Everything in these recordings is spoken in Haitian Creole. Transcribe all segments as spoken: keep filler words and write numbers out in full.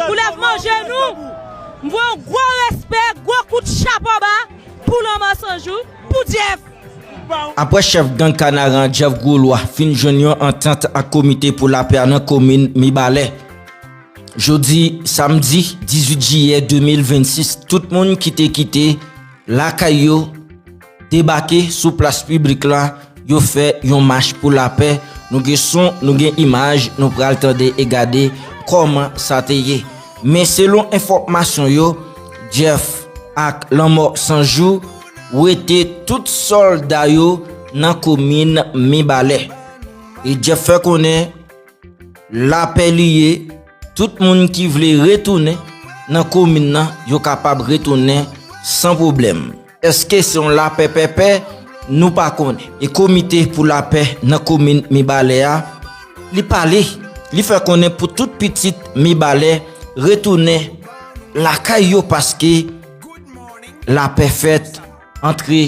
Pou lèv manje nou, m voye yon gwo respè, gwo kout chapo ba pou Lanmò San Jou, pou Jeff. Apre chèf gang Kanaran Jeff Gwoulwa fin jwenn yon antant ak Komite pou Lapè a nan komin Mibalè, jodi samdi dizuit jiyè de mil vennsis, tout moun ki te kite lakay yo debake sou plas piblik la, yo fè yon mach pou lapè. Nou gen son, nou gen imaj, nou pral tande e gade kòman sa te ye. Men selon enfòmasyon yo, Jeff ak Lanmò San Jou wete tout sòlda yo nan komin Mibalè. E Jeff fè konnen lapè li ye, tout moun ki vle retounen nan komin nan, yo kapab retounen san pwoblèm. Èske se yon lapè pèpè? Nou pa konnen. E Komite pou Lapè nan komin Mibalè a, li pale, li fè konnen pou tout pitit Mibalè retounen lakay yo, paske lapè fèt antre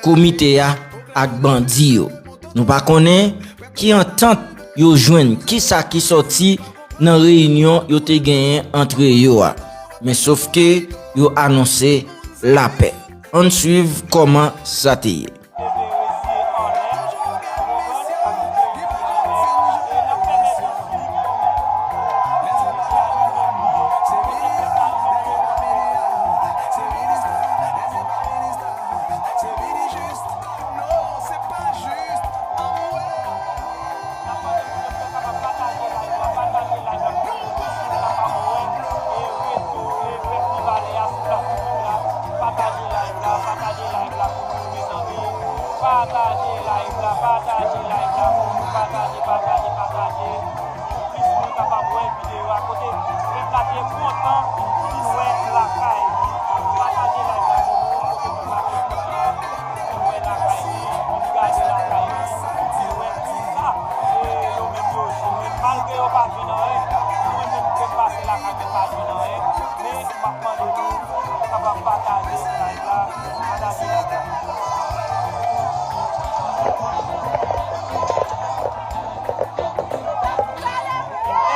komite a ak bandi yo. Nou pa konnen ki antant yo jwenn, kisa ki sòti nan reyinyon yo te genyen antre yo a. Men sof ke yo anonse lapè. Ann swiv kòman sa te ye. Pataje live la, pataje live la pou pèp Mibalè a sou plas piblik la. Pataje live la, pataje live la pou nou, mezanmi. Pataje live la, pataje live la pou nou, pataje, pataje, pataje. Pou plis moun kapab wè videyo a, kote pèp la te kontan vin wè lakay li. Pataje live la pou nou, kote pèp la te kontan vin wè lakay li, vin gade lakay li, vin wè kisa, e, yo menm yo jwenn. Malgre yo pa jwenn anyen, mwen menm ke m pase lakay mwen pa jwenn anyen, men m ap mande nou kapab pataje live la, pataje live la.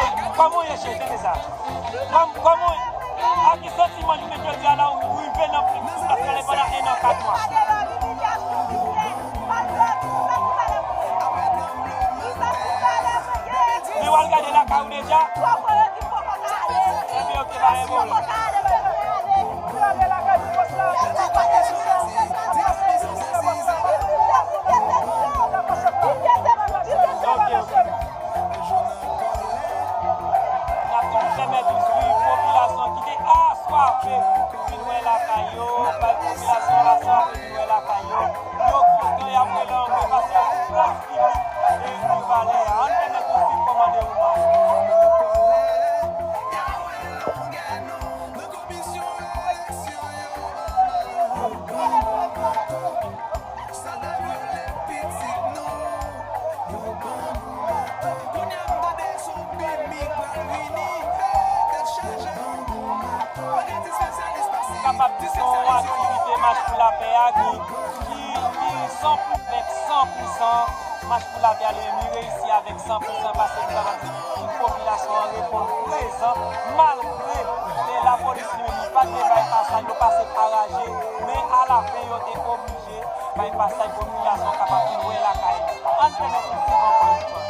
Ey, kòman w ye, cheri? Tande sa. Kòm-, kòman w ye? A ki santiman jounen jodi a la ou rive nan plas la pandan en an, kat mwa? Men w al gade lakay ou deja? Ebyen, ok, pa gen pwoblèm. Ok, ok. N ap toujou pèmèt ou swiv popilasyon ki te aswafe vin wè lakay yo, bay popilasyon aswafe vin wè lakay yo. Yo kontan, y ap rele anmwe paske yo sou plas piblik e Mibalè a. Ann pèmèt ou swiv kòman dewoulman an ye. Kapab di se yon aktivite mach pou lapè a ki, ki, ki san pou, san pou san mach pou lapè a, li reyisi avèk san pou san, paske nou kapab di tout popilasyon an reponn prezan, malgre, e, lapolis li menm li pa t vle bay pasaj, yo pase pa raje, men alafen yo te oblije bay pasaj popilasyon kapab vin wè lakay li. Ann pèmèt nou swiv ankò yon fwa.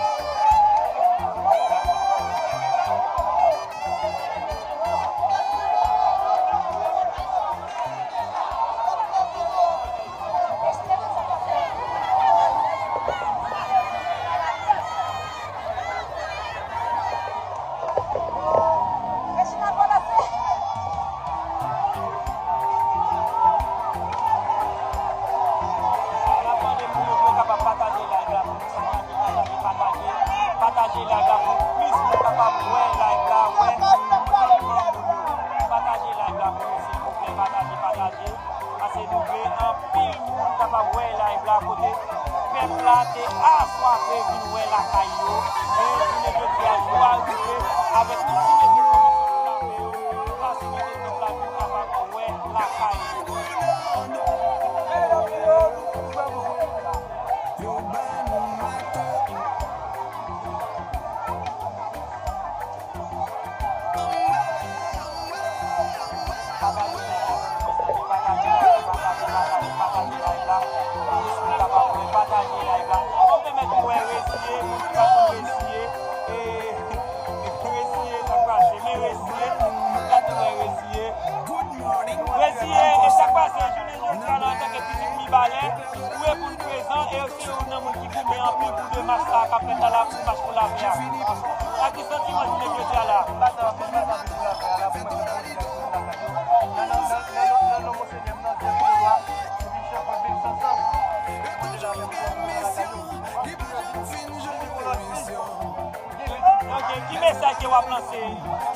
N ap mande moun yo pou yo kapab pataje live la pou nou sa gade.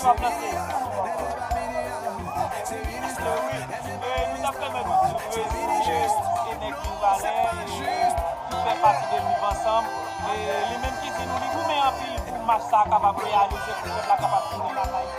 W ap lanse. Paske wi, e, nou t ap pèmèt ou di w prezante e nèg Mibalè, e, ki fè pati de Viv Ansanm, e li menm ki di nou li goumen anpil pou mach sa a kapab reyalize, pou pèp la kapab tounen lakay li.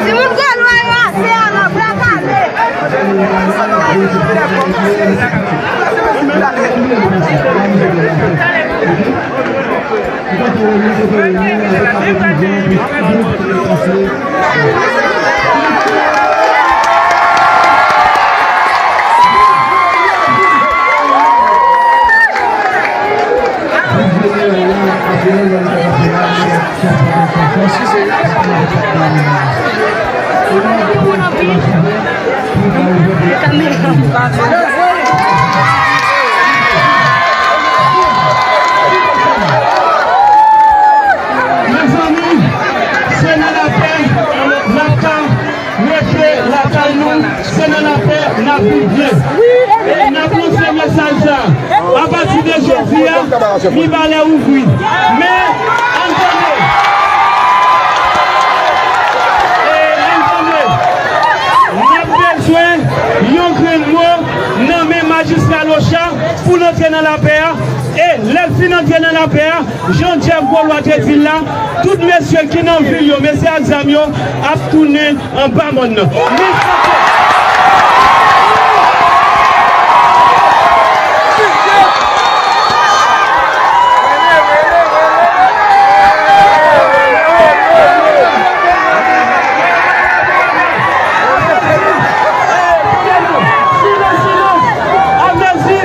Timoun Gòlwa yo ase a nan bra kale. Mezanmi, se nan lapè n ap ka rete lakay nou, se nan lapè n ap viv byen. E n ap lanse mesaj sa. Apati de jodi a, Mibalè ouvri. Men, ann tande. E, ann tande. N ap bezwen yon grenn mo nan men Majistra Locha pou l antre nan lapè a. E lè l fin antre nan lapè a, jan Jeff Golois te di l la, tout mesye ki nan vil yo, mesye ak zam yo, ap tounen anba mòn nan. Men sa Amezi,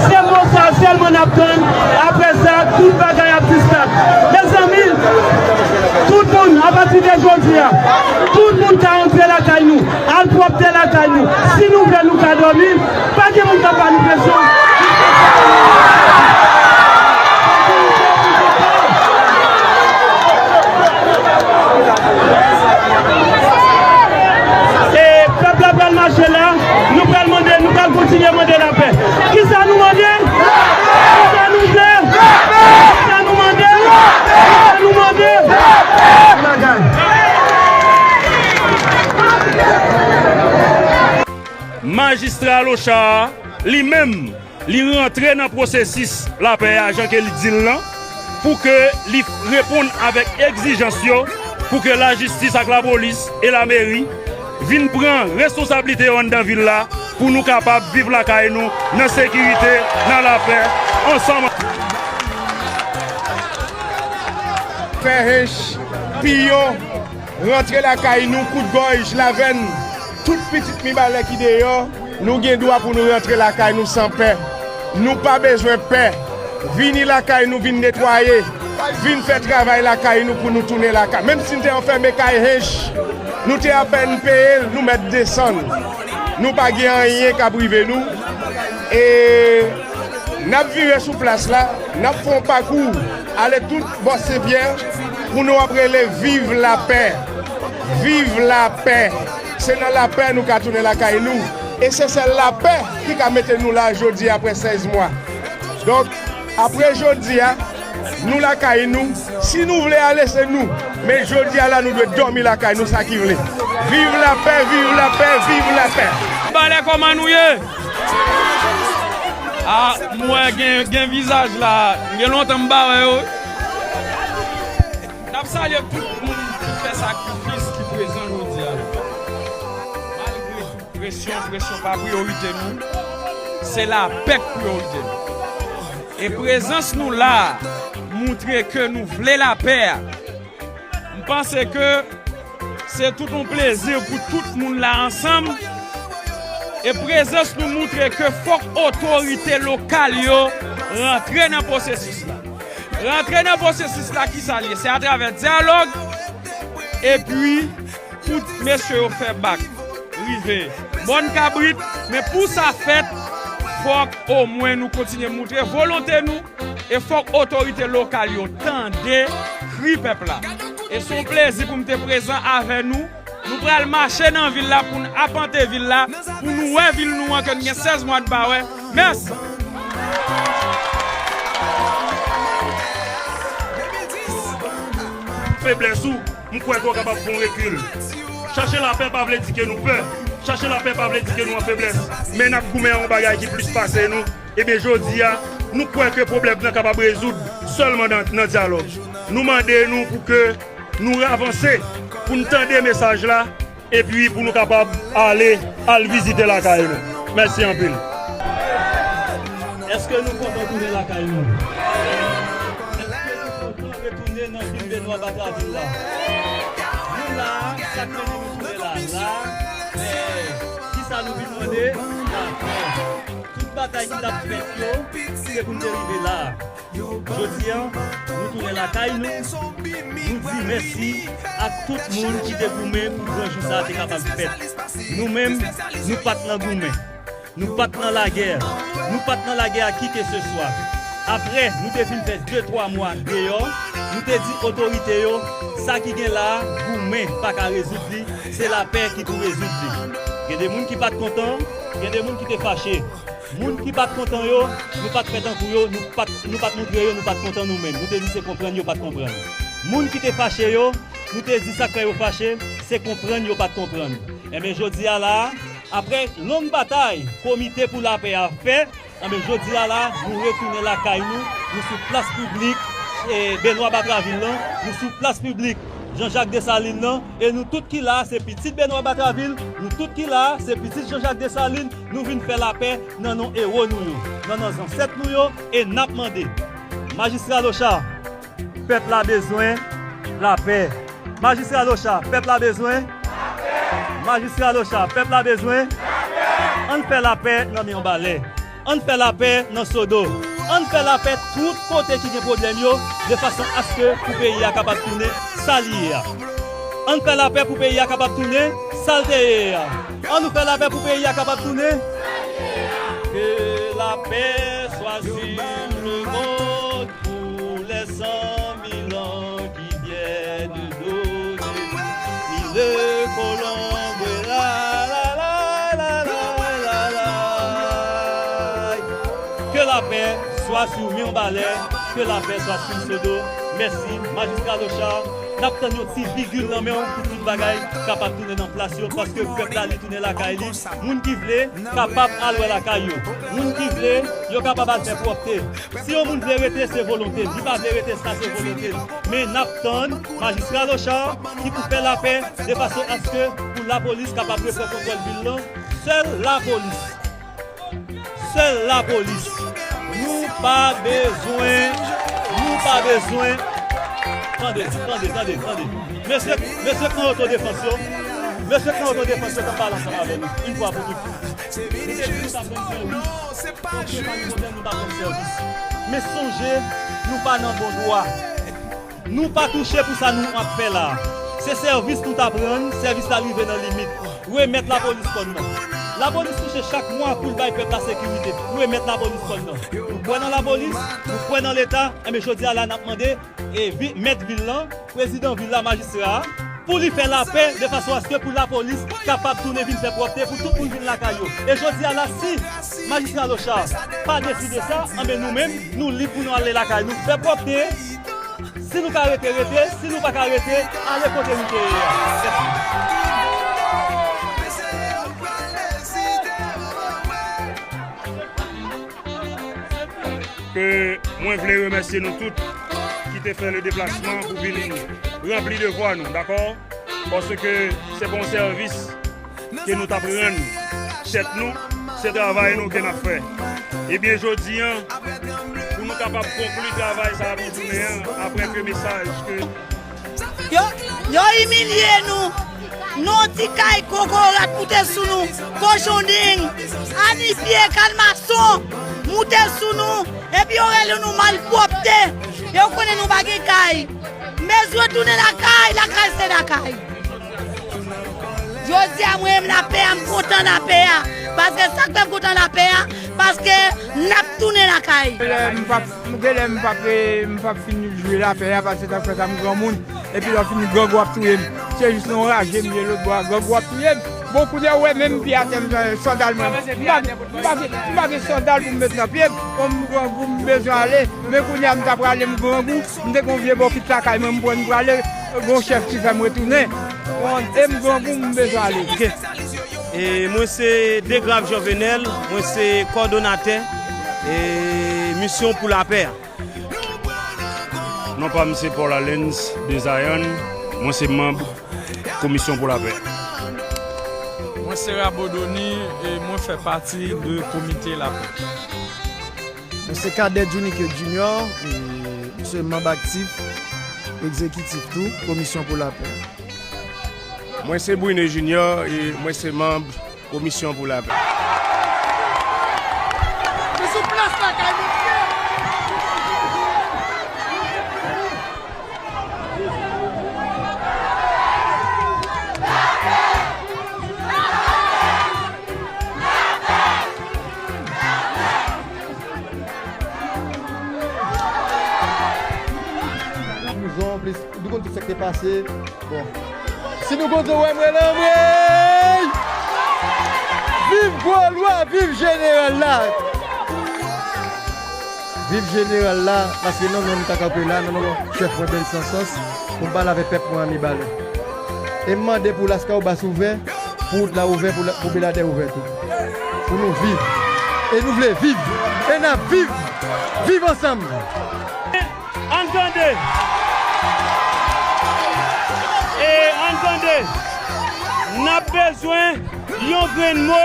se mo sa sèlman n ap tann. Apre sa, tout bagay ap dispat. Mezanmi, tout moun, apati de jodi a, tout moun ka antre lakay nou, al pwòpte lakay nou. Si nou vle, nou ka dòmi. Pa gen moun k ap ba nou presyon. E pèp la pral mache la, nou pral mande, nou pral kontinye mande lapè. Kisa nou mande? Kisa nou vle? Kisa nou mande? Kisa nou mande? Bagay. Majistra Lochard, li menm, li rantre nan pwosesis lapè a, jan ke li di l lan, pou ke li reponn avèk egzijans yo, pou ke lajistis ak lapolis e lameri vin pran responsablite yo anndan vil la, pou nou kapab viv lakay nou nan sekirite, nan lapè, ansanm. Fè hench, piyon, rantre lakay nou, kout gòj, lavèn, tout pitit Mibalè ki deyò, nou gen dwa pou nou rantre lakay nou san pè. Nou pa bezwen pè. Vini lakay nou, vin netwaye, vin fè travay lakay nou pou nou tounen lakay. Menm si n te anfème kay hench, nou te apèn peye l, nou mèt desann. Nou pa gen anyen k ap rive nou. E n ap vire sou plas la, n ap fè yon pakou, ale tout bò Sen Pyè, pou nou ap rele viv lapè, viv lapè. Se nan lapè nou ka tounen lakay nou. E se sèl lapè ki ka mete nou la jodi apre sèz mwa. Donk, apre jodi a, nou lakay nou. Si nou vle ale, se nou. Men jodi a la, nou dwe dòmi lakay nou, sa ki vle. Viv lapè, viv lapè, viv lapè. Balè, kòman nou ye? A, m wè gen, gen vizaj la. Gen lontan m pa wè yo. N ap salye tout moun ki fè sakrifis, ki prezan jodi a la. Malgre presyon, presyon pa priyorite nou. Se lapè k priyorite nou. E prezans nou la a montre ke nou vle lapè a. M panse ke se tout yon plezi pou tout moun la ansanm. E prezans nou montre ke fòk otorite lokal yo rantre nan pwosesis la. Rantre nan pwosesis la, kisa l ye? Se atravè dyalòg, epi Pou mesye yo fè bak rive Bòn Kabrit, men pou sa fèt, fòk omwen nou kontinye moutre volonte nou e fòk otorite lokal yo tande kri pèp la. E se yon plezi pou m te prezan avè nou. Nou pral mache nan vil la pou n apante vil la, pou nou wè vil nou an ke n gen sèz mwa n pa wè. Mèsi. Feblès ou, m kwè ke w kapab fè yon rekil. Chache lapè pa vle di ke nou pè. Chache lapè pa vle di ke nou an feblès. Men n ap goumen a yon bagay ki plis pase nou. Ebyen, jodi a, nou kwè ke pwoblèm nan kapab rezoud sèlman nan, nan dyalòg. Nou mande nou pou ke nou avanse, pou n tande mesaj la, epi pou nou kapab ale, al vizite lakay nou. Mèsi anpil. Èske nou kontan tounen lakay nou? Èske nou kontan retounen nan vil Benwa Batravil la? Nou la, sa k mennen nou tounen la, la, eh, kisa nou vin mande? Lapè. Tout batay ki t ap fèt yo, se pou n te rive la. Jodi a, nou tounen lakay nou, nou di mèsi ak tout moun ki te goumen pou gran jou sa a te kapab fèt. Nou menm, nou pa t nan goumen, nou pa t nan lagè, nou pa t nan lagè ak kikeseswa. Apre nou te fin fè de twa mwa deyò, nou te di otorite yo, sa ki gen la a, goumen pa ka rezoud li, se lapè ki pou rezoud li. Gen de moun ki pa t kontan, gen de moun ki te fache. Moun ki pa t kontan yo, nou pa t fè tankou yo, nou pa t, nou pa t montre yo, nou pa t kontan nou menm. Nou te di se konprann yo pa t konprann. Moun ki te fache yo, nou te di sa k fè yo fache, se konprann yo pa t konprann. Enben, jodi a la a, apre long batay Komite pou Lapè a fè, enben, jodi a la a, nou retounen lakay nou, nou sou plas piblik, e, Benwa Batravil lan, nou sou plas piblik Jean Jacques Dessalines lan, e nou tout ki la a, se pitit Benwa Batravil, nou tout ki la a, se pitit Jean Jacques Dessalines, nou vin fè lapè nan non ewo nou yo, nan non zansèt nou yo, e n ap mande, Majistra Lochard, pèp la bezwen lapè. Majistra Lochard, pèp la bezwen. Majistra Lochard, pèp la bezwen. Ann fè lapè nan Mibalè. Ann fè lapè nan Sodo. Ann fè lapè tout kote ki gen pwoblèm yo, de fason aske pou peyi a kapab tounen sa li ye a. Ann fè lapè pou peyi a kapab tounen sa l te ye a. Ann nou fè lapè pou peyi a kapab tounen. Que la paix soit sur le monde pour les cent mille ans qui viennent donner mille colombes. La, la, la, la, la, la, la. Que la paix soit sur Mibalè, que la paix soit sur Sodo. Mèsi, Majistra Lochard. N ap tann yon ti vigil nan men w pou tout bagay kapab tounen nan plas yo, paske pèp la li tounen lakay li. Moun ki vle kapab al wè lakay yo. Moun ki vle, yo kapab al fè pwòpte. Si yon moun vle rete, se volonte l. Li pa vle rete, sa se volonte l. Men n ap tann Majistra Lochard ki pou fè lapè de fason aske pou lapolis kapab repran kontwòl vil lan. Sèl lapolis. Sèl lapolis. Nou pa bezwen, nou pa bezwen. Tande, tande, tande, tande. Mesye, mesye k nan otodefans yo, mesye k nan otodefans yo, k ap pale ansanm avè nou, yon fwa pou tout. Nou te di nou t ap rann sèvis, paske pa gen pwoblèm, nou t ap rann sèvis. Men sonje, nou pa nan bon dwa. Nou pa touche pou sa nou ap fè la a. Se sèvis nou t ap rann, sèvis la rive nan limit. Remèt lapolis kòn nan. Lapolis touche chak mwa pou l bay pèp la sekirite. Remèt lapolis kòn nan. Nou kwè nan lapolis, nou kwè nan Leta, enben jodi a la n ap mande e vi-, mèt vil lan, prezidan vil la, majistra a, pou li fè lapè de fason aske pou lapolis kapab tounen vin fè pwòpte, pou tout moun vin lakay yo. E jodi a la, si majistra Lochard pa deside sa, enben nou menm, nou lib pou nou ale lakay nou fè pwòpte. Si nou ka rete, rete. Si nou pa ka rete, ale kote nou te ye a. Ke mwen vle remèsye nou tout ki te fè le deplasman pou vin ranpli devwa nou, dakò? Paske se pa yon sèvis ke nou t ap rann tèt nou, se travay nou ke n ap fè. Ebyen, jodi a, pou nou kapab konkli travay sa a pou jounen an, apre ke mesaj ke Yo, yo imilye nou. Nou ti kay kokorat moute sou nou. Kochon deng, anifye, kalmason moute sou nou. Epi yo rele nou malpwòpte. Yo konnen nou pa gen kay. Bezwen tounen lakay, lakay se lakay. Jodi a, mwen menm lapè a, m kontan lapè a. Paske sa k fè m kontan lapè a, paske n ap tounen lakay. Lè m p ap, m gen lè m p ap, m p ap fin jwe lapè a, paske sa k fè sa m granmoun. Epi lè w fin grangou ap touye m. Se jis nan yon raje m ye lòt bò a, grangou ap touye m. Bon, kounye a, ou wè menm pye atè m, sandal mwen. M pa gen, m pa gen, m pa gen sandal pou m met nan pye m. Kòm m grangou, m bezwen ale. Men kounye a, m ta prale, m grangou. M te gen yon vye bokit lakay mwen, m pran, m prale. Gon chèf ki fè m retounen. Bon, e m grangou, m bezwen ale. Ok. E mwen se Degrav Jovenel, mwen se kòdonatè e Misyon pou Lapè a. Non pa m se Paul Allens de Zion, mwen se manb Komisyon pou Lapè. Mwen se Rabo Dony e mwen fè pati de Komite Lapè. Mwen se Cadet Junique Junior, e mwen se manb aktif, egzekitif tou, Komisyon pou Lapè. Mwen se Brunet Junior e mwen se manb Komisyon pou Lapè. Se sou plas lakay nou ye. Prizon, plis, nou konn tout sa k te pase. Bon. Si nou kontan wè m rele anmwey! Viv Gwo Lwa, viv jeneral la! Viv jeneral la, paske nan non nou ta kanpe la, nan non chèf mwen Benson Sans, pou m pale avèk pèp mwen an Mibalè. E m mande pou Laskawobas ouvè, pou wout la ouvè, pou la, pou Beladè ouvè tou. Pou nou viv. E nou vle viv. E n ap viv. Viv ansanm! Ann tande! E ann tande! N ap bezwen yon grenn mo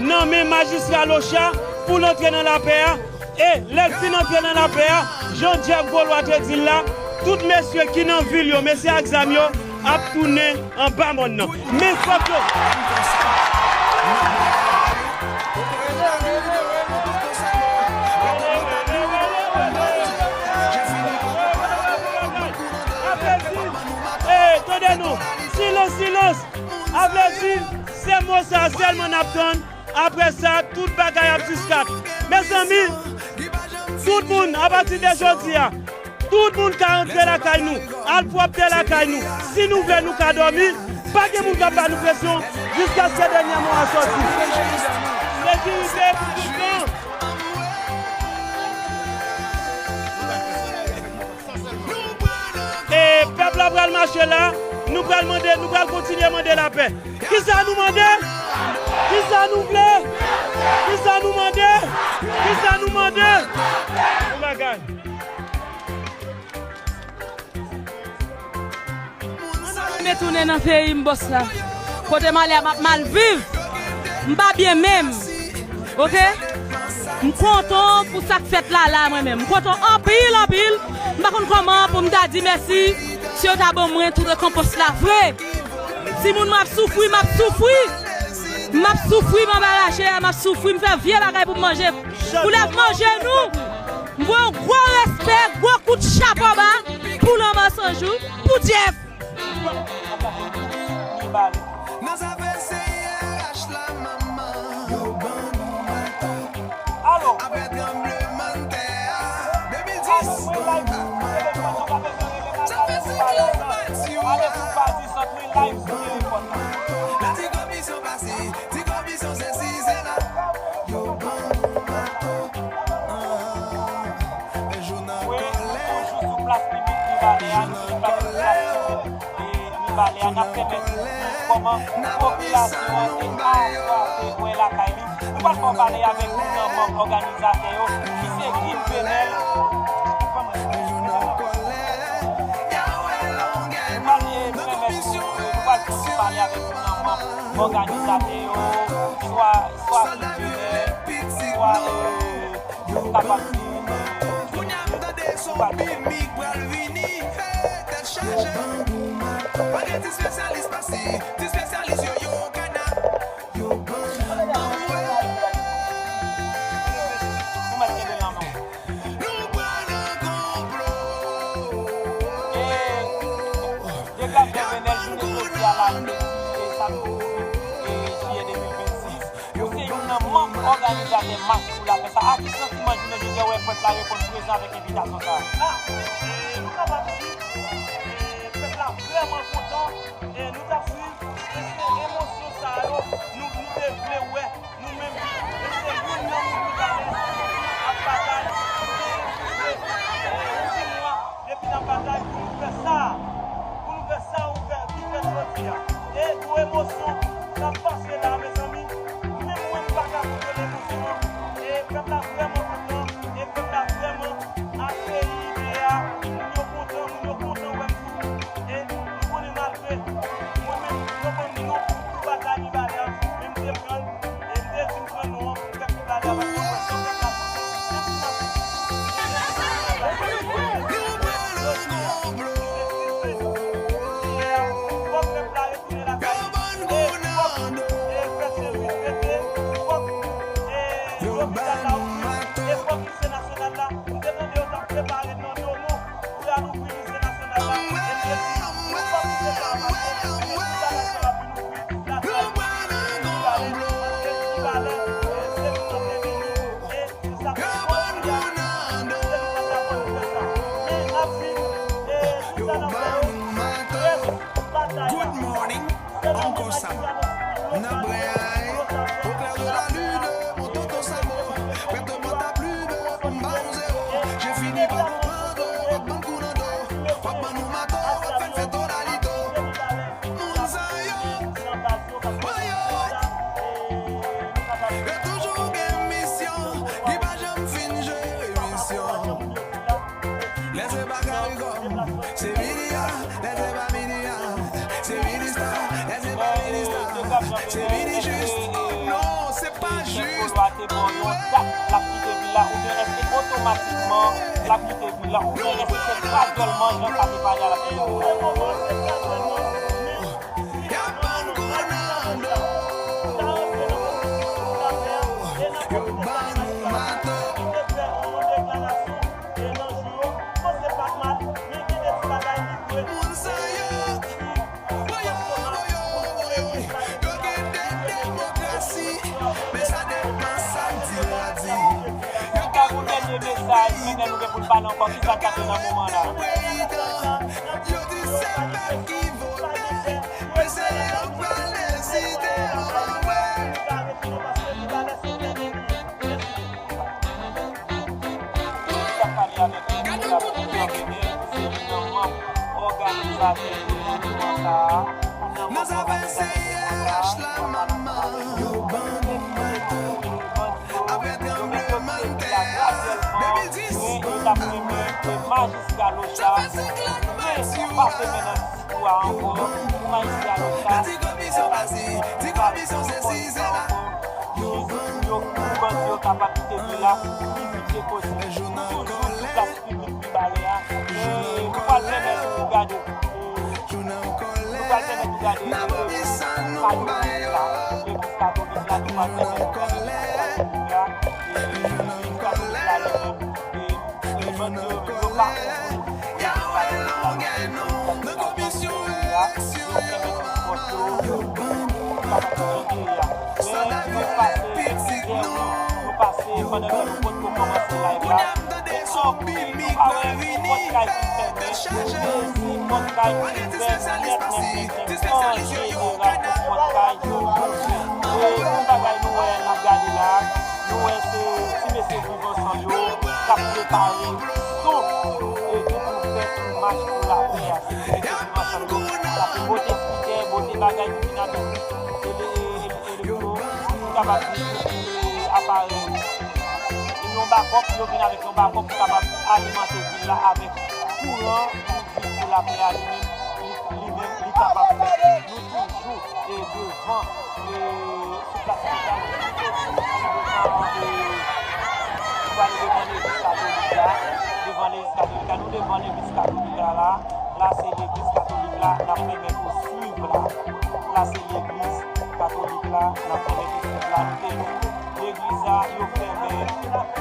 nan men majistra Locha pou l antre nan lapè a. E lè l fin antre nan lapè a, jan Jeff Gwo Lwa te di l la, tout mesye ki nan vil yo, mesye ak zam yo, ap tounen anba mòn nan. Men fòk yo. Aplodi! Ey, tande nou! Silans, silans! Aplodi! Se mo sa a sèlman n ap tann. Apre sa, tout bagay ap diskat. Mezanmi, tout moun, apati de jodi a, tout moun ka rantre lakay nou, al pwòpte lakay nou. Si nou vle, nou ka dòmi. Pa gen moun k ap ba nou presyon jiskaske dènye mo a sòti. Sekirite pou tout tan. E pèp la pral mache la, nou pral mande, nou pral kontinye mande lapè. Kisa nou mande? Kisa nou vle? Kisa nou mande? Kisa nou mande? Yon bagay. Ann retounen nan peyi m, bòs la. Kote m ale a, m ap mal viv. M pa byen menm. Oke? M kontan pou sa k fèt la la, mwen menm. M kontan anpil, anpil. M pa konn kòman pou m ta di mèsi si yo ta ban mwen tout rekonpans la vre. Timoun mwen ap soufri, m ap soufri. M ap soufri, m anba raje a, m ap soufri, m fè vye bagay pou m manje. Pou lèv manje nou. M voye yon gwo respè, gwo kout chapo ba pou Lanmò San Jou, pou Jeff. Nan zafè C R H la, manman, yo ban nou mato. Alo. Apre tranblemanntè a, de mil dis, yo ban nou mato. Sa fè siklòn Matthew a. Nan ti komisyon pase, ti komisyon sezi sela, yo ban nou mato. Wi, nou toujou sou plas piblik Mibalè a, nou toujou plas piblik, e, Mibalè a, n ap pèmèt kòman popilasyon an te aswafe wè lakay li. Nou pral fè yon pale avèk youn nan manm òganizatè yo, ki se Guy Venel. Nou pral, e, pèmèt, nou pral pale avèk youn nan manm òganizatè yo, swa, swa Guy Venel, swa, e, Yo kapab di. Kounye a m tande se yon big mic pral vini. Hey, tèt chaje. Pa gen ti espesyalis pase, ti espesyalis yo, yo kana. Yo ban anmwe. Ou mèt kenbe l nan men w. Nou pran nan konplo. Degaje Venel jounen jodi a la, li deside sa l deside. Òganizatè mach pou lapè sa, a ki santiman jounen jodi a w wè pèp la reponn prezan avèk envitasyon sa a? Ah, e, nou kapab di, e, pèp la vrèman kontan, e, nou t ap swiv, e se emosyon sa yo nou, nou te vle wè, nou menm, e se youn nan moun nou ta renmen ap batay, e, e, e, ou di mwa, depi n ap batay pou nou fè sa, pou nou fè sa ou fè, ki fèt jodi a. E gwo emosyon k ap pase la, mezanmi, menm mwen m pa ka kontwole emosyon an. E pèp la vrèman kontan, e pèp la vrèman akeyi ide a. Moun yo kontan, moun yo kontan wè m tou. E nou konnen malgre mwen menm, yo ban m non pou, pou batay Mibalè a, men m te pran l, e m te di m pran non an pou fè Mibalè a, paske mwen se pèp la. Fòk pèp la retounen lakay li. E fòk, e, fè sevis pete. Fòk, e, lopital la ouvri. E fòk lise nasyonal la. M te tande yo t ap prepare nan Domo pou y al ouvri lise nasyonal la. E m te di, fòk lise sa a mache. E lise nasyonal la vin ouvri. Lakay Mibalè, paske Mibalè, e, se nou k ap deveni. E Good morning, Uncle Sam. Nan bwè a, au clair de la lune, mon tonton Samo, prête-moi ta plume, pou m ba ou zéro. J'ai fini pa konprann, w ap ban kou nan do, w ap ban nou mato, w ap fè n fè tonalito. Moun sa yo, woyo, yo toujou gen misyon, ki pa janm fin jere misyon. Lè se pa Caricom, se Midia, lè se pa Midia, se Minista, lè se pa Minista, se Minijis. Oh non, se pa jis. Anyway. L ap kite vil la, oubyen èske otomatikman l ap kite vil la, oubyen èske se gradyèlman jan sa te pale a l ap kite vil la? Y ap ban n kou nan do. Yo ban nou mato. Moun sa yo, woyo, woyo, woyo, yo gen de demokrasi, men sa depan sa k di la di. Yo gen yon lòt peyi, yo gen yon lòt peyi. Yo di se pèp ki vote, men se yo k pral deside, anmwey. Gade yon kout pik. Nan zafè C R H la, manman, yo ban nou mato. Apre tranblemanntè a, de mil dis, ban nou mato. Sa fè senk lane, Matthew. Yo ban nou mato. Nan ti komisyon pase, ti komisyon sesi, sela. Yo ban nou mato. Pou bandi yo kapab kite vil la pi vit ke posib. Nou toujou sou plas piblik Mibalè a. E nou pral pèmèt ou gade, e, nou pral pèmèt ou gade, e, kado legliz la, legliz katolik la, nou pral pèmèt ou gade legliz katolik la, e, legliz katolik la li menm, e, e, bandi yo menm, yo pa ouvri legliz katolik la, yo fèmen tout pòt yo, yo pa kapab fè anyen. Men nou pase, nou pase pandan ke nou potko kòmanse live la. Men anpil, nou pa wè se pòt kay ki fèmen, se pòt kay ki ouvè nèt, nèt, nèt, nèt, an jeneral, se pòt kay ki ouvè. E yon bagay nou wè, n ap gade la, nou wè se ti mesye Viv Ansanm yo k ap prepare son, e ki pou fè sou mach pou lapè a. Se ti mesye Viv Ansanm yo k ap pote spikè, pote bagay pou vin avèk elektwo, pou kapab distribye aparèy. E yon bakòp, yo vin avèk yon bakòp pou kapab alimante vil la avèk kouran pou Viv pou lapè a li menm, li, li menm, li kapab fè. Nou toujou, e, devan, e, sou plas Mibalè, nou toujou devan, e, nou prale devan legliz katolik la, devan legliz katolik la, nou devan legliz katolik la la. La se legliz katolik la, n ap pèmèt ou swiv la. La se legliz katolik la, n ap pèmèt ou swiv la. Nou te di legliz la, yo fèmen,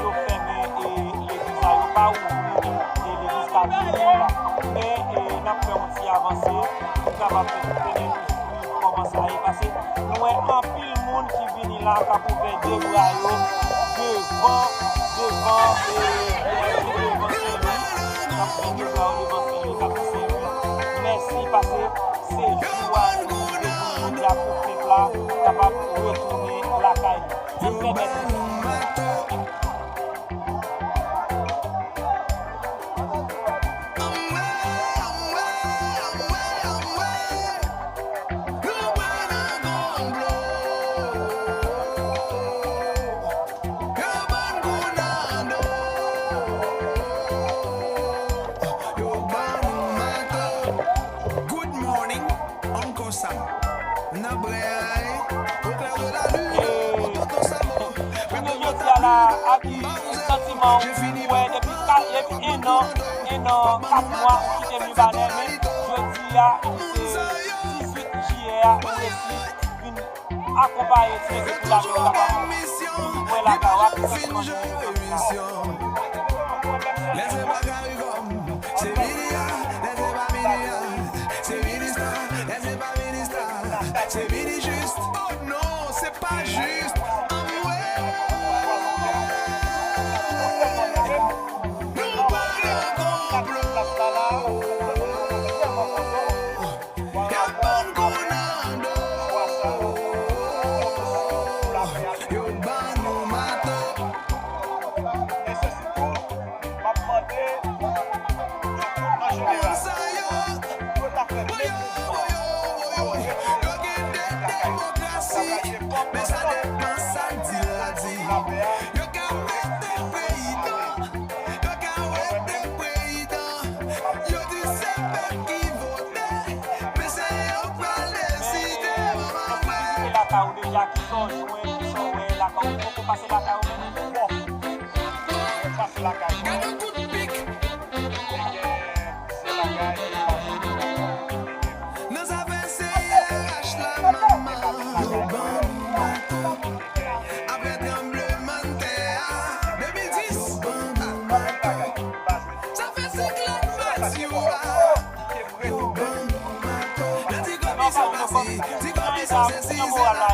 yo fèmen, e, legliz la, yo pa ouvri, e, legliz katolik la. Men, e, n ap fè yon ti avanse pou kapab pèmèt ou swiv kòman sa ye. Paske nou wè anpil moun ki Vini la k ap ouvè de bra yo devan, devan, e, devan Sen Lwi. K ap ouvè de bra yo devan Sen Lwi, k ap di Sen Lwi mèsi, paske se jou a, se jou jodi a pou pèp la kapab retounen lakay li. Ann fè bèl. Good morning, Uncle Sam. Nan bray, au clair de la lune, tonton Samo. Kounye jodi a la, a ki santiman ou wè depi ka-, depi enn an, enn an, kat mwa ou kite Mibalè, men jodi a, ki se dizuit jiyè a, ou resi vin akonpaye ti mesye pou lame yo kapab wè lakay ou a, ki santiman ou gen. Lè se pa Caricom, se Minia, lè se pa Minia, se Ministar, lè se pa Ministar, se Mini Jis. Oh non, se pa jis. Anmwey! Nou pa nan konplo. Y ap ban n kou nan do. Yo ban nou mato. Moun sa yo, woyo, woyo, woyo. Yo gen de demokrasi, men sa depan sa k di la di. Yo ka mete prezidan, yo ka mete prezidan. Yo di se pèp ki vote, men se yo k pral deside. Èske w vizite lakay ou deja? Ki sa w jwenn, ki sa w wè lakay ou? Ou poko pase lakay ou menm? Bon, mwen pase lakay mwen. Gade yon kout pik. Ebyen, se bagay ki fache. Nan zafè C R H la, manman, yo ban nou mato. Apre tranblemanntè a, de mil dis, yo ban nou mato. Zafè siklòn Matthew a, yo ban nou mato. Nan ti konbisyon pase, ti konbisyon sezi, sela.